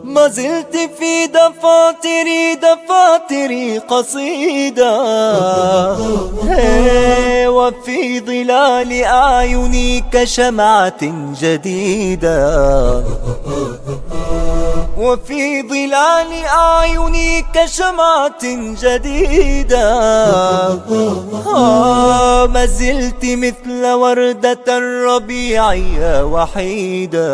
ما زلت في دفاتري، دفاتري قصيدة. وفي ظلال أعيني كشمعة جديدة. وفي ظلال أعيني كشمعة جديدة. آه، ما زلت مثل وردة الربيع يا وحيدة.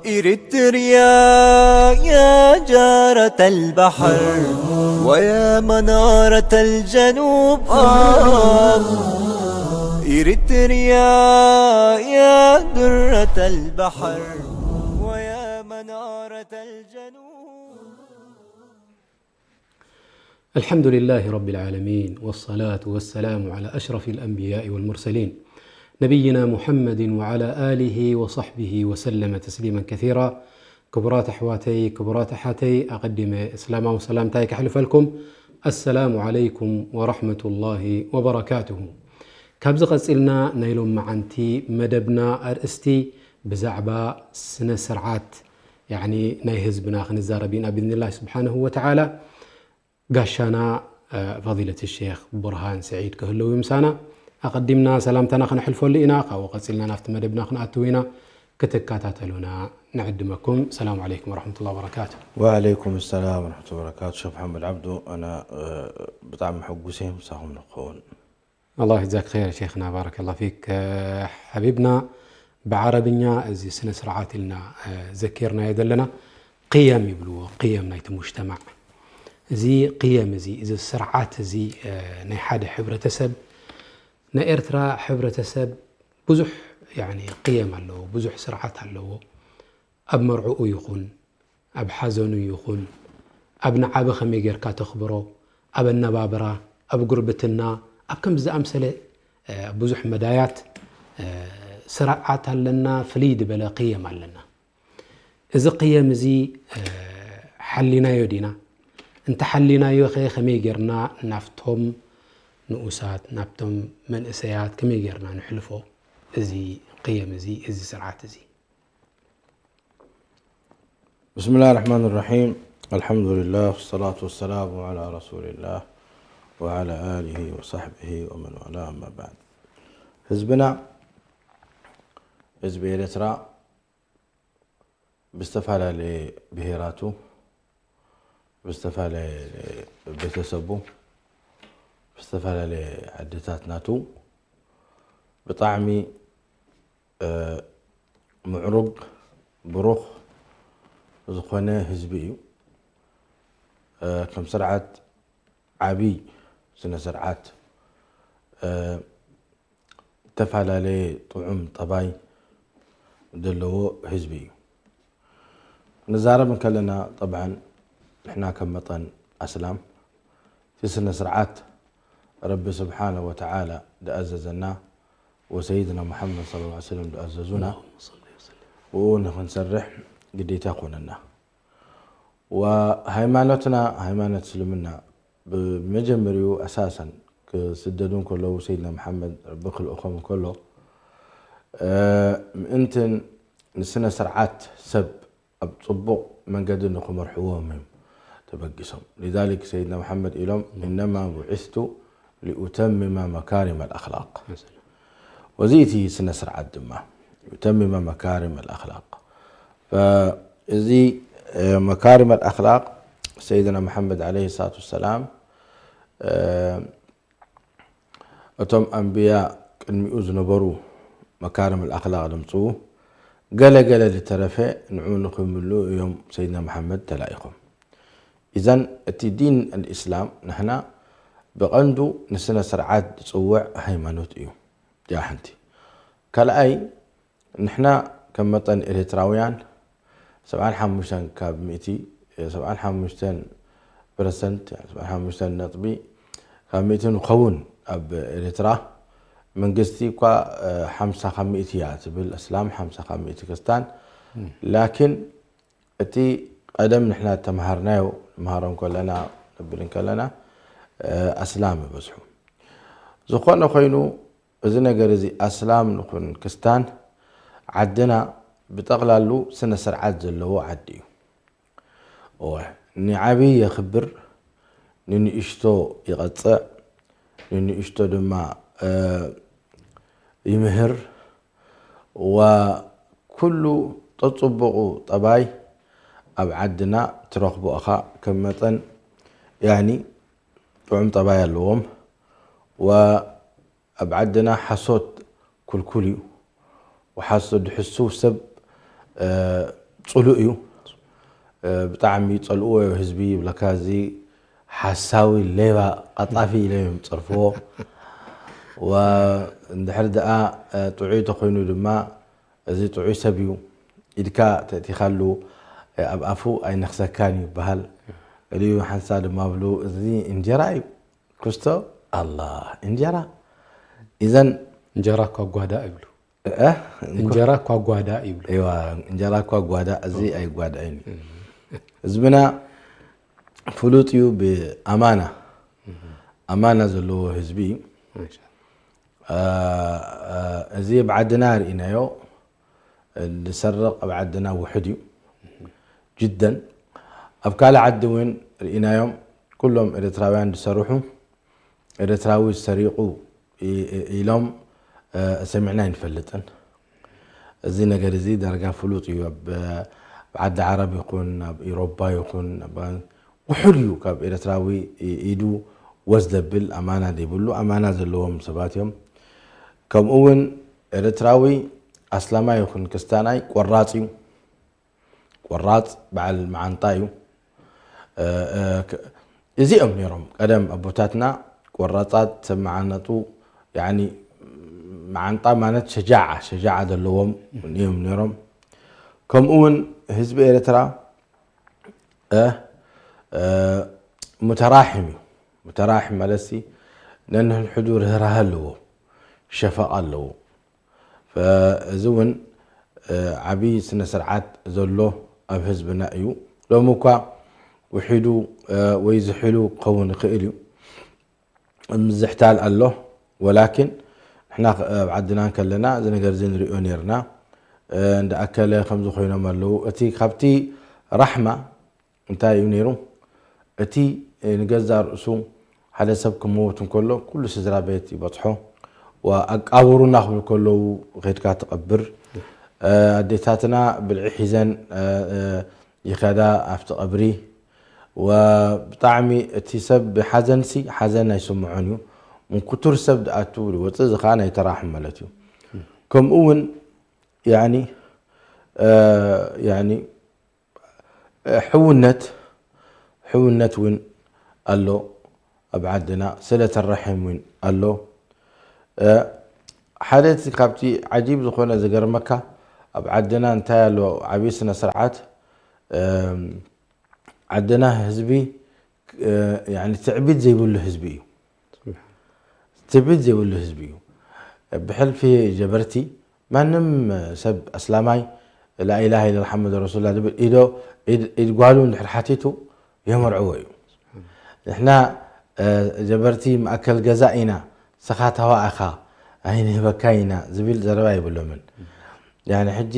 إريتريا يا جارة البحر، ويا منارة الجنوب. آه. إريتريا يا درة البحر، ويا منارة الجنوب. الحمد لله رب العالمين، والصلاة والسلام على أشرف الأنبياء والمرسلين، نبينا محمد وعلى آله وصحبه وسلم تسليما كثيرا. ክቡራት ኣሕዋተይ፣ ክቡራት ኣሓተይ፣ ኣቐዲመ እስላማዊ ሰላምታይ ከሕልፈልኩም። ኣሰላሙ ዓለይኩም ወራሕመቱላሂ ወበረካቱሁ። ካብዚ ቀጺልና ናይ ሎም መዓንቲ መደብና ኣርእስቲ ብዛዕባ ስነ ስርዓት፣ ያዕኒ ናይ ህዝብና ክንዛረብ ኢና ብኢዝኒላህ ስብሓነሁ ወተዓላ። ጋሻና፣ እ፣ ፈዲለት ሼኽ ቡርሃን ስዒድ ክህልው እዩ ምሳና። ኣቐዲምና ሰላምታና ክነሕልፈሉ ኢና። ካብኡ ቀጺልና ናብቲ መደብና ክንኣትው ኢና። ክትከታተሉና ንዕድመኩም። ሰላም ዓለይኩም ወረሕመቱላሂ ወበረካቱ። ወዓለይኩም ሰላም ወረሕመቱላሂ ወበረካቱ። ሼኽ መሓመድ ዓብዱ፣ ኣነ፣ እ፣ ብጣዕሚ ሕጉስ እየ ምሳኹም ንክኸውን። ኣላህ ይጃክ ኸይር ሼኽና፣ ባረከላህ ፊክ። እ፣ ሓቢብና፣ ብዓረብኛ እዚ ስነ ስርዓት ኢልና፣ እ፣ ዘኪርናዮ ዘለና ቅየም ይብልዎ፣ ቅየም ናይቲ ሙጅተማዕ። እዚ ቅየም እዚ፣ እዚ ስርዓት እዚ፣ እ፣ ናይ ሓደ ሕብረተሰብ፣ ናይ ኤርትራ ሕብረተሰብ ብዙሕ፣ ያኒ፣ ቅየም ኣለዎ፣ ብዙሕ ስርዓት ኣለዎ። ኣብ መርዕኡ ይኹን፣ ኣብ ሓዘኑ ይኹን፣ ኣብ ንዓቢ ከመይ ጌርካ ተኽብሮ፣ ኣብ ኣነባብራ፣ ኣብ ጉርብትና፣ ኣብ ከምዚ ዝኣምሰለ፣ እ፣ ኣብ ብዙሕ መዳያት፣ እ፣ ስርዓት ኣለና፣ ፍልይ ዝበለ ቅየም ኣለና። እዚ ቅየም እዚ፣ እ፣ ሓሊናዮ ዲና? እንተሓሊናዮ ኸ ከመይ ጌርና ናብቶም ንኡሳት፣ ናብቶም መንእሰያት ከመይ ጌርና ንሕልፎ እዚ ቅየም እዚ፣ እዚ ስርዓት እዚ? بسم الله الرحمن الرحيم. الحمد لله والصلاة والسلام على رسول الله وعلى آله وصحبه ومن والاه، أما بعد. ህዝብና፣ ህዝቢ ኤርትራ ብዝተፈላለየ ብሄራቱ፣ ብዝተፈላለየ ቤተሰቡ፣ ብዝተፈላለየ ዓድታት ናቱ ብጣዕሚ፣ እ፣ ምዕሩግ፣ ብሩኽ ዝኾነ ህዝቢ እዩ። እ፣ ከም ስርዓት ዓብይ ስነ ስርዓት፣ እ፣ ዝተፈላለየ ጥዑም ጠባይ ዘለዎ ህዝቢ እዩ። ንዛረብ እንከለና፣ ጠብዓን ንሕና ከም መጠን ኣስላም፣ እቲ ስነ ስርዓት ረቢ ስብሓነ ወተዓላ ዝኣዘዘና ወሰይድና ሙሓመድ ሰለላሁ ዐለይሂ ወሰለም ዝኣዘዙና፣ ብኡ ንኽንሰርሕ ግዴታ ኮነና። ወሃይማኖትና፣ ሃይማኖት እስልምና፣ ብመጀመሪኡ ኣሳሰን ክስደዱ እንከለዉ፣ ሰይድና መሓመድ ረቢ ክልእኾም እንከሎ፣ እ፣ ምእንትን ንስነ ስርዓት ሰብ ኣብ ጽቡቕ መንገዲ ንኽመርሕዎም እዮም ተበጊሶም። ሊዛሊክ ሰይድና መሓመድ ኢሎም፣ "ኢነማ ቡዒስቱ ሊኡተምመ መካሪም ኣልኣኽላቕ።" ወዚ እቲ ስነ ስርዓት ድማ፣ ዩተምመ መካሪም ኣልኣኽላቕ። ፈ-፣ እዚ፣ እ፣ መካሪም ኣልኣኽላቕ ሰይድና መሓመድ ዓለይሂ ሰላቱ ወሰላም፣ እ፣ እቶም ኣንብያ ቅድሚኡ ዝነበሩ መካሪም ኣልኣኽላቕ ዘምጽኡ፣ ገለ ገለ ዝተረፈ ንዕኡ ንኽምልኡ እዮም ሰይድና መሓመድ ተላኢኾም። ኢዘን እቲ ዲን ኣልእስላም ንሕና ብቐንዱ ንስነ ስርዓት ዝጽውዕ ሃይማኖት እዩ። እዚኣ ሓንቲ። ካልኣይ፣ ንሕና ከም መጠን ኤርትራውያን፣ ሰብዓን ሓሙሽተን ካብ ሚእቲ፣ ሰብዓን ሓሙሽተን ፐርሰንት፣ ሰብዓን ሓሙሽተን ነጥቢ ካብ ሚእቲ ንኸውን ኣብ ኤርትራ፣ መንግስቲ እኳ፣ እ፣ ሓምሳ ካብ ሚእቲ እያ ትብል እስላም፣ ሓምሳ ካብ ሚእቲ ክርስታን። ም። ላኪን እቲ ቀደም ንሕና እተምሃርናዮ፣ ንመሃሮ እንከለና፣ ነብል እንከለና፣ እ፣ ኣስላም ይበዝሑ። ዝኾነ ኮይኑ፣ እዚ ነገር እዚ ኣስላም ንኹን ክስታን፣ ዓድና ብጠቕላሉ ስነ ስርዓት ዘለዎ ዓዲ እዩ። እወ፣ ንዓብዪ የኽብር፣ ንንእሽቶ ይቐጽዕ፣ ንንእሽቶ ድማ ይምህር። ወኩሉ ተጽቡቑ ጠባይ ኣብ ዓድና ትረኽቦ ኢኻ። ከም መጠን ያኒ ጥዑም ጠባይ ኣለዎም። ወኣብ ዓድና ሓሶት ክልኩል እዩ። ወሓሶት ዝሕሱ ሰብ ጽሉእ እዩ። ብጣዕሚ ይጸልእዎ እዩ ህዝቢ። ይብለካ፣ እዚ ሓሳዊ፣ ሌባ፣ ቀጣፊ ኢሎም እዮም ዝጸርፍዎ። ወእንድሕር ደኣ ጥዑይ ተኾይኑ ድማ፣ እዚ ጥዑይ ሰብ እዩ፣ ኢድካ ተእቲኻሉ ኣብ ኣፉ ኣይነኽሰካን እዩ ይበሃል። ገሊኡ ሓንሳ ድማ ብሉ፣ እዚ እንጀራ እዩ። ክስቶ፣ ኣላ፣ እንጀራ። እዘን እንጀራ እኳ ጓዳ ይብሉ። እ? እንጀራ እኳ ጓዳ ይብሉ። እዋ፣ እንጀራ እኳ ጓዳ፣ እዚ ኣይጓዳእን እዩ። ህዝብና ፍሉጥ እዩ ብኣማና። ኣማና ዘለዎ ህዝቢ እዩ። ማሻ። እ፣ እ፣ እዚ ኣብ ዓድና ርኢናዮ። ዝሰርቕ ኣብ ዓድና ውሑድ እዩ። ጅደን። ኣብ ካልእ ዓዲ እውን ርኢናዮም። ኩሎም ኤርትራውያን ዝሰርሑ፣ ኤርትራዊ ሰሪቑ ኢ-፣ ኢ-፣ ኢሎም፣ እ፣ ሰሚዕና ኣይንፈልጥን። እዚ ነገር እዚ ዳርጋ ፍሉጥ እዩ። ኣብ፣ ኣብ ዓዲ ዓረብ ይኹን፣ ኣብ ኢሮባ ይኹን፣ ኣብ፣ ውሑድ እዩ ካብ ኤርትራዊ ኢ-፣ ኢዱ ወስ ዘብል፣ ኣማና ዘይብሉ፣ ኣማና ዘለዎም ሰባት እዮም። ከምኡ እውን ኤርትራዊ ኣስላማይ ይኹን ክስታናይ ቆራጽ እዩ። ቆራጽ በዓል መዓንጣ እዩ። እ፣ እ፣ ክ-፣ እዚኦም ነይሮም ቀደም ኣቦታትና፣ ቆራጻት፣ ሰብ መዓንጡ፣ ያኒ መዓንጣ ማለት ሸጃዓ፣ ሸጃዓ ዘለዎም እዮም ነይሮም። ከምኡ እውን ህዝቢ ኤርትራ፣ እ፣ እ፣ ሙተራሕም እዩ። ሙተራሕም ማለት ሲ ነንሕድሕዱ ርህራሀ ኣለዎ፣ ሸፈቓ ኣለዎ። ፈ-፣ እዚ እውን፣ እ፣ ዓብዪ ስነ ስርዓት ዘሎ ኣብ ህዝብና እዩ። ሎሚ እኳ ውሒዱ፣ እ፣ ወይ ዝሒሉ ክኸውን ይኽእል እዩ። ምዝሕታል ኣሎ። ወላኪን ንሕና ኸ-፣ ኣብ ዓድና እንከለና እዚ ነገር እዚ ንሪኦ ነይርና። እ፣ እንዳ ኣከለ ከምዚ ኮይኖም ኣለዉ። እቲ ካብቲ ራሕማ እንታይ እዩ ነይሩ? እቲ ንገዛእ ርእሱ ሓደ ሰብ ክመውት እንከሎ ኩሉ ስድራ ቤት ይበጽሖ። ወኣቃብሩና ክብሉ ከለዉ ኸይድካ ትቐብር። እ፣ ኣዴታትና ብልዒ ሒዘን፣ እ፣ እ፣ ይኸዳ ኣብቲ ቀብሪ። ወብጣዕሚ እቲ ሰብ ብሓዘንሲ ሓዘን ኣይስምዖን እዩ። ምንኩቱር ሰብ ዝኣቱ ዝወፅእ እዚ ኸዓ ናይ ተራሕም ማለት እዩ። ከምኡ እውን ያኒ፣ እ፣ ያኒ፣ እ፣ ሕውነት፣ ሕውነት እውን ኣሎ ኣብ ዓድና፣ ስለተ ረሒም እውን ኣሎ። እ፣ ሓደ እቲ ካብቲ ዓጂብ ዝኾነ ዝገርመካ፣ ኣብ ዓድና እንታይ ኣሎ፣ ዓብዪ ስነ ስርዓት፣ እም፣ ዓድና ህዝቢ፣ እ፣ ያኒ ትዕቢት ዘይብሉ ህዝቢ እዩ። ትዕቢት ዘይብሉ ህዝቢ እዩ። ብሕልፊ ጀበርቲ ማንም ሰብ ኣስላማይ ላኢላሃ ኢለላ ሓመድ ረሱሉላህ ዝብል ኢዶ፣ ኢድ፣ ኢድ ጓሉ እንድሕር ሓቲቱ የመርዕዎ እዩ። ንሕና፣ እ፣ ጀበርቲ ማእከል ገዛ ኢና፣ ንስኻ ተባዕ ኢኻ፣ ኣይንህበካን ኢና ዝብል ዘረባ የብሎምን። ያኒ ሕጂ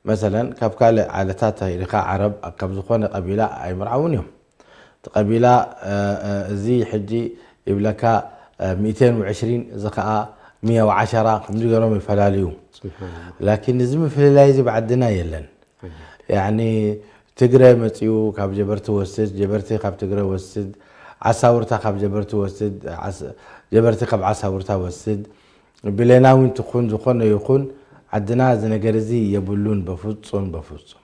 መሰለን ካብ ካልእ ዓለታት ኢልካ ዓረብ ካብ ዝኾነ ቀቢላ ኣይምርዓውን እዮም። እቲ ቀቢላ፣ እ፣ እ፣ እዚ ሕጂ ይብለካ፣ እ፣ ሚእተን ወዕሽሪን፣ እዚ ኸዓ ሚያ ወዓሸራ፣ ከምዚ ገይሮም ይፈላለዩ። ስብሓንላህ። ላኪን እዚ ምፍልላይ እዚ ብዓድና የለን። ኣየ። ያኒ ትግረ መጺኡ ካብ ጀበርቲ ወስድ፣ ጀበርቲ ካብ ትግረ ወስድ፣ ዓሳውርታ ካብ ጀበርቲ ወስድ፣ ዓስ-፣ ጀበርቲ ካብ ዓሳውርታ ወስድ፣ ብሌናዊ እንትኹን ዝኾነ ይኹን ዓድና እዚ ነገር እዚ የብሉን፣ በፍጹም፣ በፍጹም።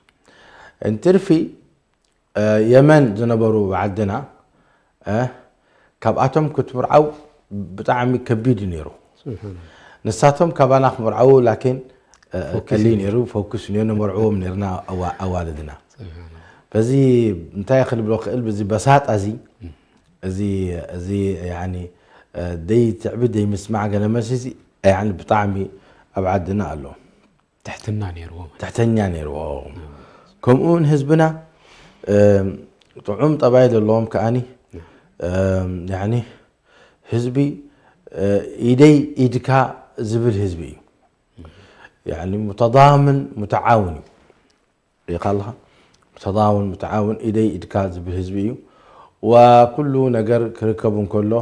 እንትርፊ፣ እ፣ የመን ዝነበሩ ብዓድና፣ እ፣ ካብኣቶም ክትምርዓው ብጣዕሚ ከቢድ እዩ ነይሩ። ስብሓንላህ። ንሳቶም ካባና ክምርዓው ላኪን፣ እ፣ ፎኩስ ቀሊል እዩ። ነይሩ፣ ፎኩስ ነይሩ፣ ንመርዕዎም ነይርና ኣዋ-፣ ኣዋልድና። ስብሓንላህ። በዚ እንታይ ክልብሎ ክእል፣ በዚ በሳጣ እዚ፣ እም። እዚ፣ እዚ ያኒ፣ እ፣ ደይ ትዕቢት፣ ደይ ምስማዕ ገለ መልሲ እዚ፣ ያኒ ብጣዕሚ ኣብ ዓድና ኣሎ። ትሕትና ነይርዎ ማለት። ትሕተኛ ነይርዎ። ከምኡ እውን ህዝብና፣ እም፣ ጥዑም ጠባይ ዘለዎም ከኣኒ፣ እም፣ ያኒ ህዝቢ፣ እ፣ ኢደይ ኢድካ ዝብል ህዝቢ እዩ። يعني متضامن متعاون እዩ። ሪኢኻ ኣለኻ? متضامن متعاون፣ ኢደይ ኢድካ ዝብል ህዝቢ እዩ። وكل ነገር ክርከብ እንከሎ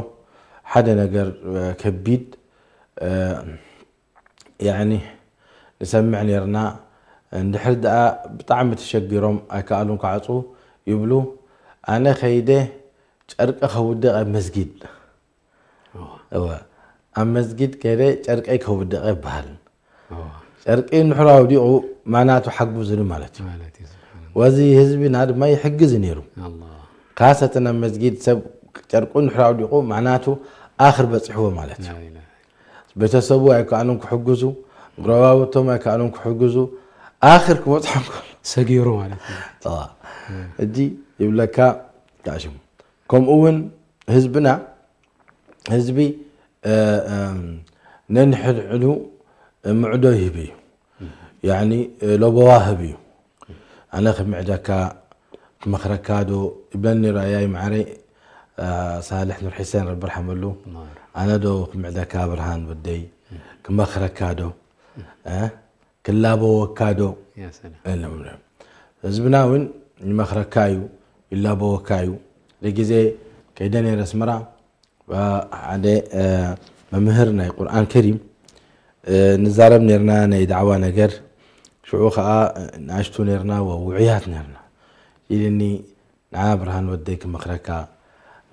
ሓደ ነገር ከቢድ يعني ንሰምዕ ነርና። እንድሕር ደኣ ብጣዕሚ ተሸጊሮም ኣይከኣሉን ክዓፅዉ ይብሉ። ኣነ ከይደ ጨርቂ ከውድቕ ኣብ መስጊድ እወ። ኣብ መስጊድ ከይደ ጨርቀይ ከውድቐ ይበሃል። ጨርቂ እንድሕር ኣውዲቑ ማናቱ ሓግዙኒ ማለት እዩ። ወዚ ህዝብና ድማ ይሕግዝ ነይሩ። ካሰተ ናብ መስጊድ ሰብ ጨርቁ እንድሕር ኣውዲቑ ማናቱ ኣኽር በፂሕዎ ማለት እዩ። ቤተሰቡ ኣይከኣሉን ክሕግዙ፣ ጎረባብቶም ኣይከኣሉን ክሕግዙ፣ ኣኽር ክበፅሖም ከሎ ሰጊሩ ማለት እዩ። ሕጂ ይብለካ ታሽሙ ከምኡ እውን ህዝብና ህዝቢ ነንሕድሕዱ ምዕዶ ይህብ እዩ። ያኒ ለበዋ ህብ እዩ። ኣነ ክምዕደካ ክመኽረካ ዶ ይብለኒ ነይሩ ኣያይ ማዕረይ ሳልሕ ኑር ሕሴን ረቢ ርሓመሉ። ኣነ ዶ ክምዕደካ ብርሃን ወደይ ክመኽረካ ዶ ክላበወካ ዶ? ህዝብና እውን ይመኽረካ እዩ፣ ይላበወካ እዩ። ግዜ ከይደ ነይረ ኣስመራ ሓደ መምህር ናይ ቁርኣን ከሪም ንዛረብ ነርና ናይ ዳዕዋ ነገር። ሽዑ ከዓ ንኣሽቱ ነርና ውዑያት ነርና ኢልኒ። ንዓ ብርሃን ወደይ ክመኽረካ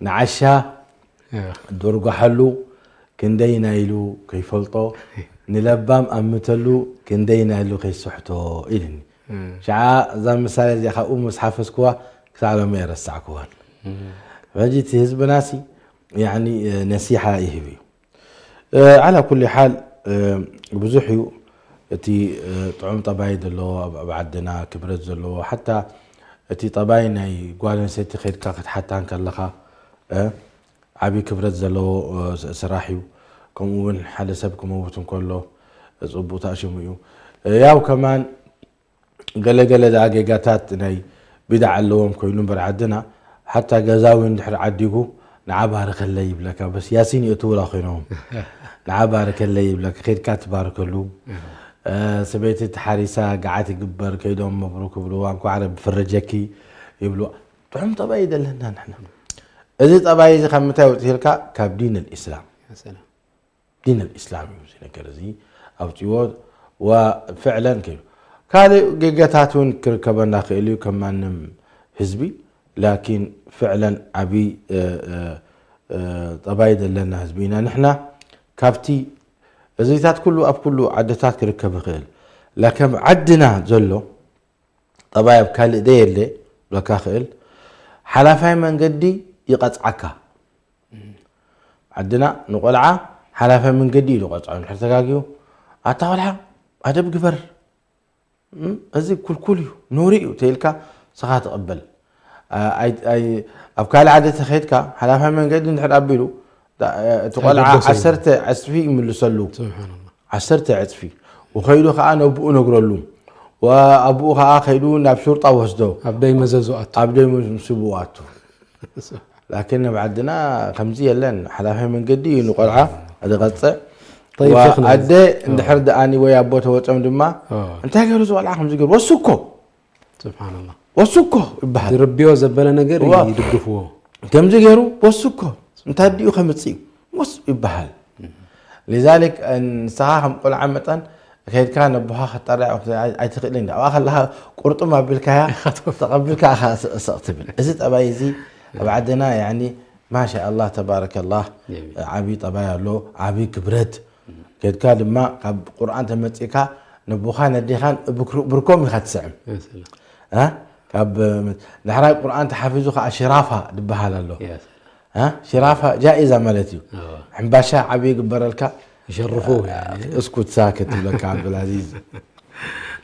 ንዓሻ ድርጓሓሉ ክንደይ ናይሉ ከይፈልጦ ንለባም ኣምተሉ ክንደይ ናይሉ ከይስሕቶ ኢልኒ። ሸዓ እዛ ምሳሌ እዚኣ ካብኡ ምስ ሓፈዝክዋ ክሳዕ ሎሚ ኣይረሳዕክዋን። ሕጂ እቲ ህዝብናሲ ያኒ ነሲሓ ይህብ እዩ። ዓላ ኩሊ ሓል ብዙሕ እዩ እቲ ጥዑም ጠባይ ዘለዎ ኣብ ዓድና ክብረት ዘለዎ ሓታ እቲ ጠባይ ናይ ጓል ኣንስተይቲ ከድካ ክትሓታ እንከለኻ ዓብዪ ክብረት ዘለዎ ስራሕ እዩ። ከምኡ እውን ሓደ ሰብ ክመውት እንከሎ ፅቡቅ ታእሽሙ እዩ። ያው ከማን ገለገለ ደኣ ጌጋታት ናይ ቢድዓ ኣለዎም ኮይኑ እምበር ዓድና ሓታ ገዛዊ እንድሕር ዓዲጉ ንዓ ባርከለይ ይብለካ። በስ ያሲን የእትውላ ኮይኖም ንዓ ባርከለይ ይብለካ። ከድካ ትባርከሉ ሰበይቲ ተሓሪሳ ገዓት ይግበር ከይዶም መብሩክ ይብልዋ እንኳዕ ረቢ ፈረጀኪ ይብልዋ። ጥዑም ጠባይ ይደለና ንሕና። እዚ ጠባይ እዚ ካብ ምንታይ ወፂእልካ? ካብ ዲን ልእስላም። ዲን ልእስላም እዩ እዚ ነገር እዚ ኣውፅዎ። ወፍዕለን ከይዱ ካልእ ጌጋታት እውን ክርከበና ክእል እዩ ከም ማንም ህዝቢ። ላኪን ፍዕለን ዓብይ ጠባይ ዘለና ህዝቢ ኢና ንሕና። ካብቲ እዚታት ኩሉ ኣብ ኩሉ ዓድታት ክርከብ ይኽእል። ላከም ዓድና ዘሎ ጠባይ ኣብ ካልእ ደየለ ብለካ ክእል ሓላፋይ መንገዲ ይቐፅዓካ። ዓድና ንቆልዓ ሓላፋይ መንገዲ እዩ ዝቐፅዖ። እንድሕር ተጋግዩ ኣታ ቆልዓ ኣደብ ግበር እዚ ኩልኩል እዩ ኖሪ እዩ ተይልካ ስኻ ትቕበል። ኣብ ካልእ ዓዲ ተኸይድካ ሓላፋይ መንገዲ እንድሕር ኣቢሉ እቲ ቆልዓ ዓሰርተ ዕፅፊ ይምልሰሉ። ዓሰርተ ዕፅፊ ወኸይዱ ከዓ ነብኡ ነግረሉ። ኣቦኡ ከዓ ከይዱ ናብ ሹርጣ ወስዶ ኣብ ደይ መዘዙ ኣቱ ኣብ ደይ ምስብኡ ኣቱ። ላኪን ኣብ ዓድና ከምዚ የለን። ሓላፊ መንገዲ እዩ ንቆልዓ ዝቐፅዕ። ኣደ እንድሕር ደኣኒ ወይ ኣቦ ተወፀም ድማ እንታይ ገይሩ ዝቆልዓ ከምዚ ገይሩ ወሱ እኮ ስብሓንላ ወሱ እኮ ይበሃል። ዝርብዮ ዘበለ ነገር ይድግፍዎ። ከምዚ ገይሩ ወሱ እኮ እንታይ ድኡ ከምፅእ እዩ ወሱ ይበሃል። ሊዛሊክ ንስኻ ከም ቆልዓ መጠን ከይድካ ነቦኻ ከተጣርዕ ኣይትኽእልን። ኣብኣ ከለኻ ቁርጥም ኣቢልካያ ተቐቢልካ ኢኻ ስቕ ትብል። እዚ ጠባይ እዚ ኣብ ዓድና ያኒ ማሻ ኣላህ ተባረከላህ ዓብዪ ጠባይ ኣሎ፣ ዓብዪ ክብረት። ከይድካ ድማ ካብ ቁርኣን ተመፂእካ ነቦኻን ኣዴኻን ብርኮም ኢኻ ትስዕም። ካብ ዳሕራይ ቁርኣን ተሓፊዙ ከዓ ሽራፋ ዝበሃል ኣሎ። ሽራፋ ጃኢዛ ማለት እዩ። ሕምባሻ ዓብዪ ይግበረልካ። ይሸርፉ እስኩት ሳክት ትብለካ ዓብዱልዓዚዝ።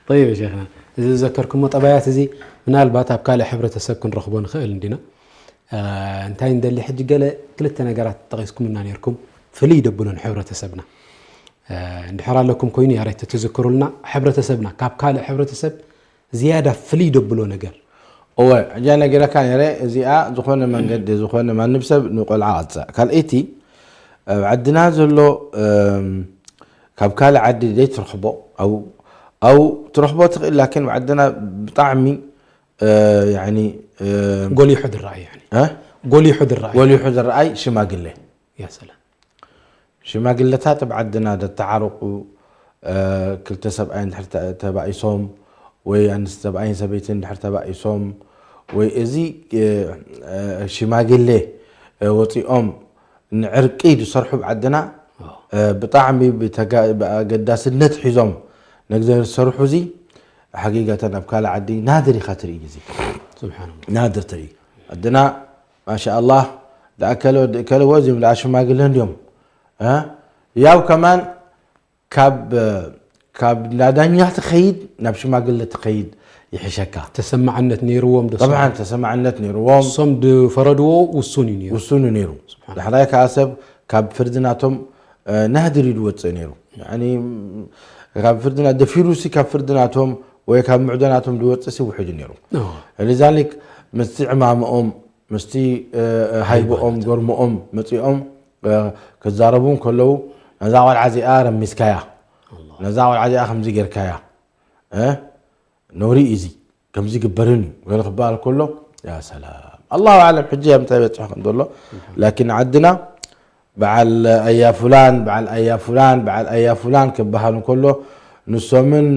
طيب ሸይኽና፣ እዚ ዝዘከርኩሞ ጠባያት እዚ ምናልባት ኣብ ካልእ ሕብረተሰብ ክንረኽቦ ንኽእል እንዲና። እንታይ እንደሊ ሕጂ ገለ ክልተ ነገራት ጠቒስኩምና ነርኩም ፍልይ ደብሎ ንሕብረተሰብና እንድሕር ኣለኩም ኮይኑ ያሬት ትዝክሩልና። ሕብረተሰብና ካብ ካልእ ሕብረተሰብ ዝያዳ ፍልይ ደብሎ ነገር? እወ፣ ሕጂ ነጊረካ ነይረ። እዚኣ ዝኾነ መንገዲ ዝኾነ ማንም ሰብ ንቆልዓ ቀፅዕ። ካልኣይቲ ኣብ ዓድና ዘሎ ካብ ካልእ ዓዲ ዘይትረኽቦ፣ ኣው ኣው ትረኽቦ ትኽእል፣ ላኪን ኣብ ዓድና ብጣዕሚ፣ እ፣ ያኒ፣ እ፣ ጎሊሑ ዝረኣይ፣ ያኒ እ? ጎሊሑ ዝረኣይ። ጎሊሑ ዝረኣይ ሽማግለ። ያ ሰላም። ሽማግለታት ኣብ ዓድና ደተዓረቑ፣ እ፣ ክልተ ሰብኣይ እንድሕር ተ-፣ ተባኢሶም፣ ወይ ኣንስ-፣ ሰብኣይን ሰበይትን እንድሕር ተባኢሶም፣ ወይ እዚ፣ እ፣ እ፣ ሽማግለ፣ እ፣ ወፂኦም ንዕርቂ ዝሰርሑ ኣብ ዓድና፣ እ፣ ብጣዕሚ ብተጋ-፣ ብኣገዳስነት ሒዞም ነዚ ዝሰርሑ እዚ ሓቂቀተን ኣብ ካልእ ዓዲ ናድር ኢኻ ትርኢ። እዚ ስብሓን ናድር ትርኢ። ዓድና ማሻኣላህ፣ ደኣ ከለ ወዲ ከለ ወዚም ደኣ ሽማግለ እንዲዮም። እ? ያው ከማን ካብ፣ ካብ ናዳኛ ትኸይድ ናብ ሽማግለ ትኸይድ ይሕሸካ። ተሰማዕነት ነይርዎም ዶ? ጠብዓን ተሰማዕነት ነይርዎም። እሶም ዝፈረድዎ ውሱን እዩ ነይሩ። ውሱን እዩ ነይሩ። ዳሕራይ ከዓ ሰብ ካብ ፍርዲ ናቶም፣ እ፣ ናህድር እዩ ዝወፅእ ነይሩ። ያኒ፣ ካብ ፍርድና ደፊሩሲ ካብ ፍርዲ ናቶም ወይ ካብ ምዕዶ ናቶም ዝወፅእ ሲ ውሕድ እዩ ነይሩ። ኦ፣ ሊዛሊክ ምስቲ ዕማምኦም፣ ምስቲ፣ እ፣ ሃይቦኦም፣ ጎርሞኦም መፂኦም፣ እ፣ ክዛረቡ እንከለዉ፣ ነዛ ቆልዓ እዚኣ ረሚስካያ፣ ነዛ ቆልዓ እዚኣ ከምዚ ጌርካያ፣ እ፣ ነውሪ እዩ እዚ፣ ከምዚ ግበርን እዩ ገለ ክበሃል ከሎ፣ ያ ሰላም። ኣላሁ ኣዕለም ሕጂ ኣብ ምንታይ በፂሑ ከም ዘሎ። ላኪን ዓድና በዓል ኣያ ፉላን፣ በዓል ኣያ ፉላን፣ በዓል ኣያ ፉላን ክበሃሉ ከሎ፣ ንሶምን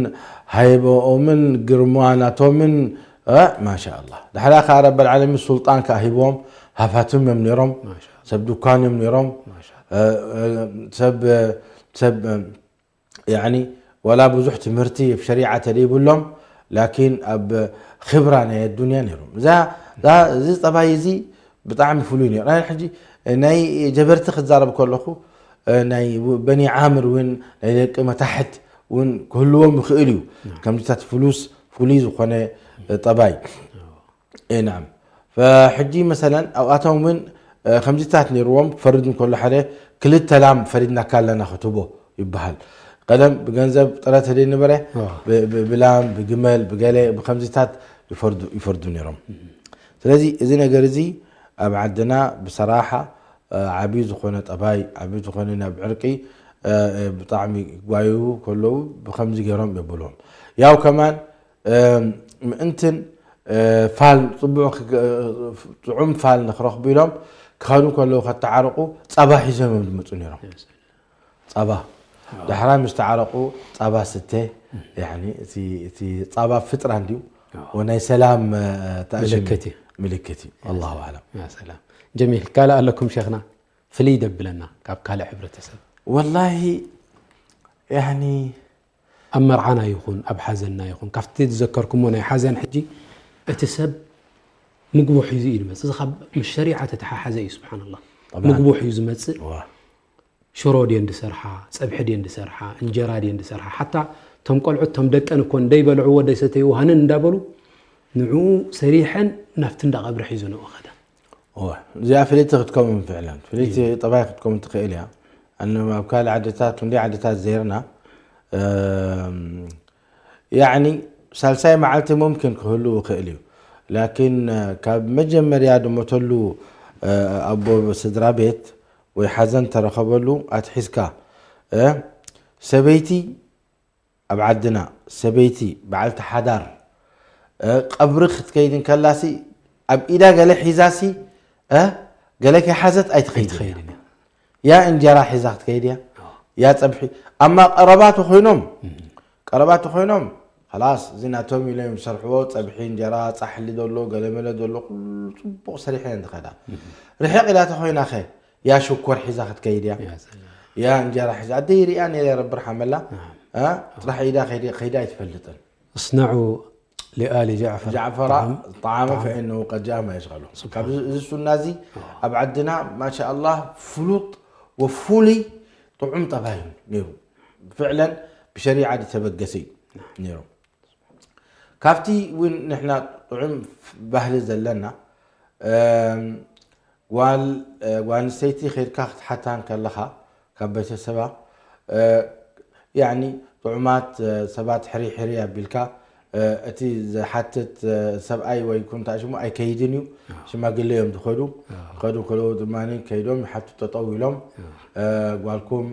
ሃይቦኦምን ግርማ ናቶምን፣ እ፣ ማሻኣላህ። ድሕራ ከኣ ረበል ዓለሚን ሱልጣን ከኣ ሂቦም፣ ሃፋትም እዮም ነይሮም፣ ማሻ ሰብ ዱኳን እዮም ነይሮም፣ ማሻ እ፣ እ፣ ሰብ፣ ሰብ፣ ያኒ፣ ዋላ ብዙሕ ትምህርቲ ኣብ ሸሪዓ ተደይብሎም፣ ላኪን ኣብ ኽብራ ናይ ኣዱንያ ነይሮም። እዛ፣ እዛ፣ እዚ ጠባይ እዚ ብጣዕሚ ፍሉይ ነይሩ። ናይ ሕጂ ናይ ጀበርቲ ክዛረብ ከለኹ፣ እ፣ ናይ በኒ ዓምር እውን፣ ናይ ደቂ መታሕት እውን ክህልዎም ይኽእል እዩ። ከምዚታት ፍሉስ፣ ፍሉይ ዝኾነ፣ እ፣ ጠባይ። እ፣ ናዓም። ፈሕጂ መሰለን ኣብኣቶም እውን፣ እ፣ ከምዚታት ነይርዎም። ክፈርድ እንከሎ ሓደ ክልተ ላም ፈሪድናካ ኣለና ክትህቦ ይበሃል። ቀደም ብገንዘብ ጥረት ተደይ ነበረ፣ ዋ። ብ-፣ ብ-፣ ብላም፣ ብግመል፣ ብገለ፣ ብከምዚታት ይፈርዱ፣ ይፈርዱ ነይሮም። ስለዚ እዚ ነገር እዚ ኣብ ዓድና ብሰራሓ፣ እ፣ ዓብዪ ዝኾነ ጠባይ፣ ዓብዪ ዝኾነ ናብ ዕርቂ፣ እ፣ እ፣ ብጣዕሚ ይጓየዩ ከለዉ ብከምዚ ገይሮም የብልዎም። ያው ከማን፣ እ፣ ምእንትን፣ እ፣ ፋል፣ ጽቡቕ ክገ-፣ ጥዑም ፋል ንክረኽቡ ኢሎም ክኸዱ ከለዉ ከተዓርቑ ጸባ ሒዞም እዮም ዝመጹ ነይሮም። ጸባ። ዳሕራይ ምስ ተዓረቑ ጸባ ስተ፣ ያኒ እቲ፣ እቲ ጸባ ፍጥራ እንድዩ። ወናይ ሰላም፣ እ፣ ተኣሽም ምልክት እዩ። ምልክት እዩ። ኣላሁ ኣዕለም። ያ ሰላም። ጀሚል፣ ካልእ ኣለኩም ሸኽና? ፍልይ ደብለና ካብ ካልእ ሕብረተሰብ። ወላሂ፣ ያኒ ኣብ መርዓና ይኹን፣ ኣብ ሓዘንና ይኹን፣ ካብቲ ዝዘከርኩሞ ናይ ሓዘን ሕጂ፣ እቲ ሰብ ምግቡ ሒዙ እዩ ዝመጽእ። እዚ ካብ ምስ ሸሪዓ ተተሓሓዘ እዩ፣ ስብሓንላህ። ጠብዓን። ምግቡ ሒዙ ዝመጽእ፣ ዋ። ሽሮ ድየን ዝሰርሓ፣ ጸብሒ ድየን ዝሰርሓ፣ እንጀራ ድየን ዝሰርሓ፣ ሓታ እቶም ቆልዑት፣ እቶም ደቀን እኮ እንደይበልዕዎ፣ እንደይሰተይዎ፣ ሃንን እንዳበሉ፣ ንዕኡ ሰሪሐን ናብቲ እንዳ ቀብሪ ሒዙ ንኡ ኸዳ። እዋ፣ እዚኣ ፍልይቲ ክትከውን ፍዕለን፣ ፍልይቲ ጠባይ ክትከውን ትኽእል እያ። ኣነ ኣብ ካልእ ዓድታት፣ ክንደይ ዓድታት ዘይርና፣ እም፣ ያዕኒ፣ ሳልሳይ መዓልቲ ሙምኪን ክህሉ ይኽእል እዩ። ላኪን፣ እ፣ ካብ መጀመርያ ዝሞተሉ፣ እ፣ ኣቦ ስድራ ቤት ወይ ሓዘን ተረኸበሉ ኣትሒዝካ፣ እ፣ ሰበይቲ ኣብ ዓድና፣ ሰበይቲ በዓልቲ ሓዳር፣ እ፣ ቀብሪ ክትከይድ እንከላሲ፣ ኣብ ኢዳ ገለ ሒዛሲ፣ እ፣ ገለ ከይሓዘት ኣይትኸይድን እያ። ኣይትኸይድን እያ። ያ እንጀራ ሒዛ ክትከይድ እያ፣ ያ ጸብሒ። ኣማ ቀረባ ተኾይኖም፣ ቀረባ ተኾይኖም፣ ኸላስ፣ እዚ ናቶም ኢሎም እዮም ዝሰርሕዎ፣ ጸብሒ፣ እንጀራ፣ ጻሕሊ ዘሎ፣ ገለመለ ዘሎ፣ ኩሉ ጽቡቕ ሰሪሐን እየን ዝኸዳ። ርሕቕ ኢላ ተኾይናኸ፣ ያ ሽኮር ሒዛ ክትከይድ እያ፣ ያ ሰላም። ያ እንጀራ ሒዛ። ኣደይ ርእያ ነይረ፣ ረቢ ርሓመላ። እ? ጥራሕ ኢዳ ከይደ-፣ ከይዳ ኣይትፈልጥን። እስነዑ ሊኣሊ ጃዕፈር ጃዕፈራ ጣዓም- ጣዓመ ጣዓም። ፈኢነሁ ቀድ ጃአ፣ ማይ ሽቐሉ። ካብዚ፣ እዚ ሱና እዚ ኣብ ዓድና፣ ማሻኣላህ፣ ፍሉጥ ወፍሉይ ጥዑም ጠባይ እዩ ነይሩ። ፍዕለን ብሸሪዓ ዝተበገሰ እዩ ነይሩ። ካብቲ እውን ንሕና ጥዑም ባህሊ ዘለና፣ እም፣ ጓል፣ እ፣ ጓል ኣንስተይቲ ኸይድካ ክትሓታ እንከለኻ ካብ ቤተሰባ፣ እ፣ ያዕኒ ጥዑማት፣ እ፣ ሰባት ሕሪ ሕሪ ኣቢልካ፣ እ፣ እቲ ዝሓትት፣ እ፣ ሰብኣይ ወይ ኩን ታሽሙ ኣይከይድን እዩ። ሽማግለ እዮም ዝኸዱ። ከዱ ከለዉ ድማ ከይዶም ይሓቱ ጠጠው ኢሎም፣ እ፣ ጓልኩም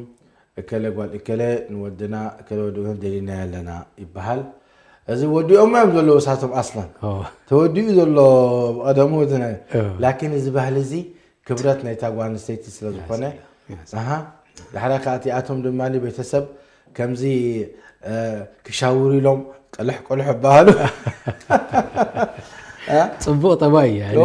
እከለ ጓል እከለ ንወድና እከለ ወዲ እከለ ደሊናዮ ኣለና ይበሃል። እዚ ወዲኦም እዮም ዘለዉ እሳቶም ኣስላን። ተወዲኡ ዘሎ ብቐደሙ እቲ ናይ ላኪን እዚ ባህሊ እዚ ክብረት ናይታ ጓል ኣንስተይቲ ስለ ዝኾነ ኣሃ ዳሕራ ከዓ እቲኣቶም ድማ ቤተሰብ ከምዚ ክሻውሩ ኢሎም ቅልሕ ቅልሕ ይበሃሉ። ፅቡቕ ጠባይ እዩ።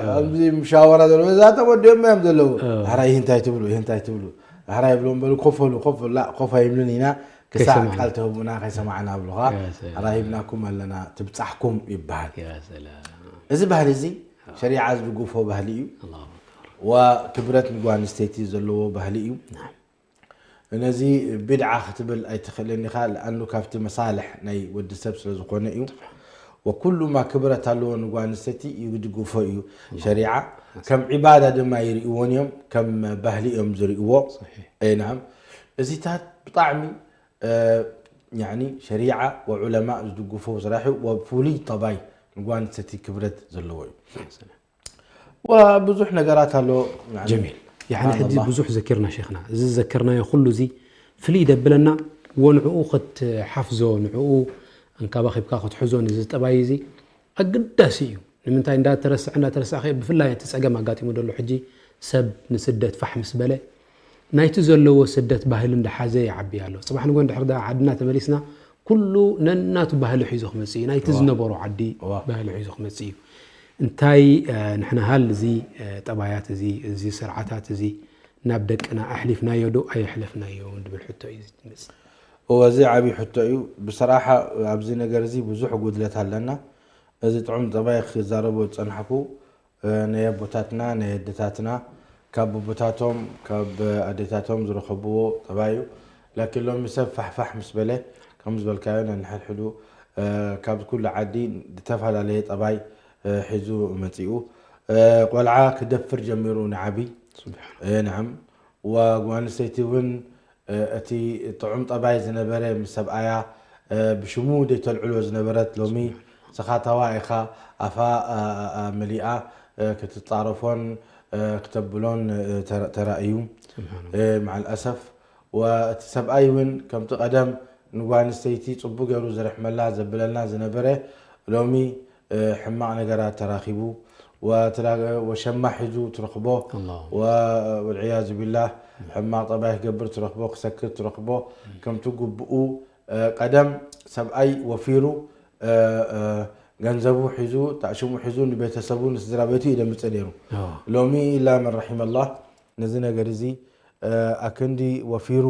ከምዚ ምሻወራ ዘለዉ እዛቶም ወዲኦም እዮም ዘለዉ። ዳሕራ ይህ እንታይ ትብሉ ይህ እንታይ ትብሉ ዳሕራ ይብሎም በሉ ኮፈሉ ኮፈሉ ላ ኮፍ ኣይብልን ኢና ክሳዕ ቃል ተህቡና ከይሰማዕና ብሉኻ ራሂብናኩም ኣለና ትብፃሕኩም ይበሃል። እዚ ባህሊ እዚ ሸሪዓ ዝድግፎ ባህሊ እዩ። ክብረት ንጓል ኣንስተይቲ ዘለዎ ባህሊ እዩ። ነዚ ቢድዓ ክትብል ኣይትኽእልን ኢኻ። ለኣኑ ካብቲ መሳልሕ ናይ ወዲ ሰብ ስለ ዝኾነ እዩ። ወኩሉ ማ ክብረት ኣለዎ ንጓል ኣንስተይቲ ይድግፎ እዩ ሸሪዓ። ከም ዒባዳ ድማ ይርእዎን እዮም፣ ከም ባህሊ እዮም ዝርእዎ። ናም እዚታት ብጣዕሚ ሸሪዓ ወዑለማ ዝድግፎ ስራሕ እዩ። ወፍሉይ ጠባይ ንጓል ኣንስተይቲ ክብረት ዘለዎ እዩ። ብዙሕ ነገራት ኣሎ። ጀሚል ያኒ ሕጂ ብዙሕ ዘኪርና ሸይኽና፣ እዚ ዘከርናዮ ኩሉ እዚ ፍልይ ደብለና፣ ወንዕኡ ክትሓፍዞ ንዕኡ እንካባኺብካ ክትሕዞ ንዚ ጠባይ እዚ ኣገዳሲ እዩ። ንምንታይ እንዳተረስዐ እንዳተረስዐ ከ ብፍላይ እቲ ፀገም ኣጋጢሙ ዘሎ ሕጂ ሰብ ንስደት ፋሕ ምስ በለ ናይቲ ዘለዎ ስደት ባህሊ እንዳሓዘ ይዓቢ ኣሎ። ፅባሕ ንጎ እንድሕር ዳ ዓድና ተመሊስና ኩሉ ነናቱ ባህሊ ሒዙ ክመፅእ እዩ። ናይቲ ዝነበሮ ዓዲ ባህሊ ሒዙ ክመፅእ እዩ። እንታይ ንሕና ሃል እዚ ጠባያት እዚ እዚ ስርዓታት እዚ ናብ ደቅና ኣሕሊፍናዮ ዶ ኣየሕለፍናዮ ንድብል ሕቶ እዩ ዝመፅእ። እወ እዚ ዓብዪ ሕቶ እዩ። ብሰራሓ ኣብዚ ነገር እዚ ብዙሕ ጉድለት ኣለና። እዚ ጥዑም ጠባይ ክዛረቦ ዝፀናሕኩ ናይ ኣቦታትና ናይ ኣደታትና ካብ ኣቦታቶም ካብ ኣዴታቶም ዝረኸብዎ ጠባይ እዩ። ላኪን ሎሚ ሰብ ፋሕፋሕ ምስ በለ ከም ዝበልካዮ ነንሕድሕዱ ካብ ኩሉ ዓዲ ዝተፈላለየ ጠባይ ሒዙ መፂኡ። ቆልዓ ክደፍር ጀሚሩ ንዓብይ ናዓም ወጓል ኣንስተይቲ እውን እቲ ጥዑም ጠባይ ዝነበረ ምስ ሰብኣያ ብሽሙ ደይተልዕሎ ዝነበረት ሎሚ ስኻታዋ ኢኻ ኣፋ መሊኣ ክትፃረፎን ክተብሎን ተራእዩ። መዓል ኣሰፍ ወእቲ ሰብኣይ እውን ከምቲ ቀደም ንጓል ኣንስተይቲ ፅቡቅ ገይሩ ዝርሕመላ ዘብለልና ዝነበረ ሎሚ ሕማቕ ነገራት ተራኺቡ ወሸማ ሒዙ ትረኽቦ ወልዕያዙ ቢላህ ሕማቕ ጠባይ ክገብር ትረኽቦ ክሰክር ትረኽቦ ከምቲ ግብኡ ቀደም ሰብኣይ ወፊሩ ገንዘቡ ሒዙ ታእሽሙ ሒዙ ንቤተሰቡ ንስድራ ቤቱ እዩ ደምፅእ ነይሩ። ሎሚ ኢላ መን ረሒመላህ ነዚ ነገር እዚ ኣክንዲ ወፊሩ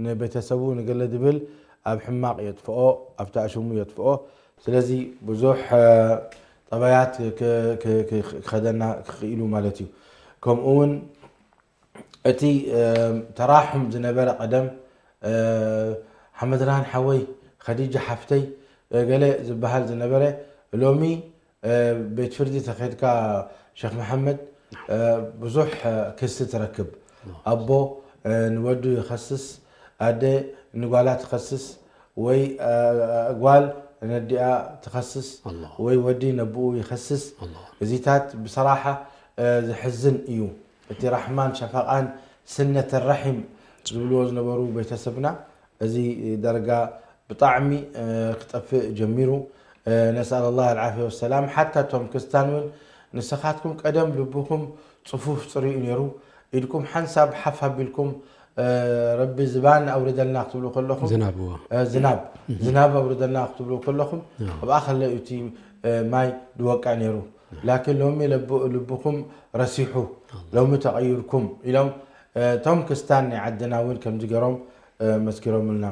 ንቤተሰቡ ንገለ ድብል ኣብ ሕማቕ የጥፍኦ ኣብ ታእሽሙ የጥፍኦ። ስለዚ ብዙሕ ጠባያት ክኸደና ክኽኢሉ ማለት እዩ። ከምኡ እውን እቲ ተራሕም ዝነበረ ቀደም ሓመድራን ሓወይ ኸዲጃ ሓፍተይ ገለ ዝበሃል ዝነበረ ሎሚ ቤት ፍርዲ ተኸድካ ሸክ መሓመድ ብዙሕ ክሲ ትረክብ። ኣቦ ንወዱ ይኸስስ፣ ኣደ ንጓላ ትኸስስ፣ ወይ ጓል ነዲኣ ትኸስስ፣ ወይ ወዲ ነብኡ ይኸስስ። እዚታት ብሰራሓ ዝሕዝን እዩ። እቲ ራሕማን ሸፈቓን ስነተ ራሒም ዝብልዎ ዝነበሩ ቤተሰብና እዚ ደረጋ ብጣዕሚ ክጠፍእ ጀሚሩ። ነስኣል ላህ ኣልዓፍያ ወሰላም። ሓታ እቶም ክስታን እውን ንስኻትኩም ቀደም ልብኹም ፅፉፍ ፅሩይ እዩ ነይሩ። ኢድኩም ሓንሳብ ሓፍ ኣቢልኩም ረቢ ዝባን ኣውርደልና ክትብሉ ከለኹም ዝናብ ዝናብ ዝናብ ኣውርደልና ክትብሉ ከለኹም ኣብኣ ከለ እዩ እቲ ማይ ድወቅዕ ነይሩ። ላኪን ሎሚ ልብኹም ረሲሑ ሎሚ ተቐይርኩም ኢሎም እቶም ክስታን ናይ ዓድና እውን ከምዚ ገይሮም መስኪሮምልና።